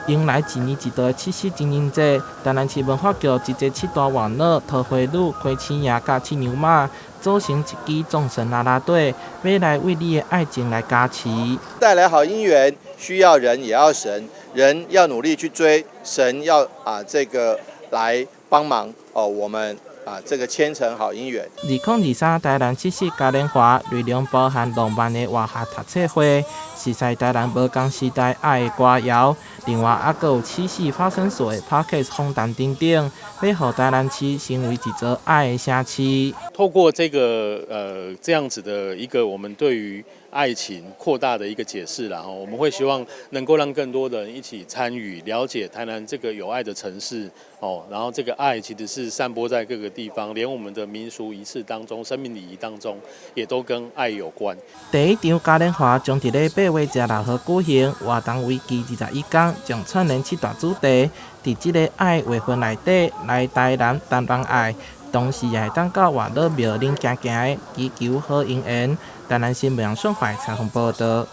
迎來一年一度的七夕情人節，台南市文化局集結七大活腦、桃花女、花鼠爺佮七娘媽，組成一支眾神啦啦隊，欲來為你的愛情來加持。帶來好姻緣，需要人也要神，人要努力去追，神要這個來幫忙哦，我們這個牽成好姻緣。2023台南七夕嘉年華內容包含浪漫的活學讀冊會，熟悉台南無仝時代愛的歌謠，另外猶閣有七夕發生所的 Podcast 訪談等等，欲予台南市成為一座愛的城市。透過這個這樣子的一個我們對於愛情擴大的一個解釋啦，我們會希望能夠讓更多的人一起參與，了解台南這個有愛的城市哦，然後這個愛其實是散播在各個地方，連我們的民俗儀式當中、生命禮儀當中，也都跟愛有關。第一場嘉年華將佇咧8月26號舉行，活動為期21天，將串聯七大主題，佇這个愛畫分內底來台南談戀愛，同時也會當到活腦廟頂行行的祈求好姻緣。台南新聞上懷採訪報導。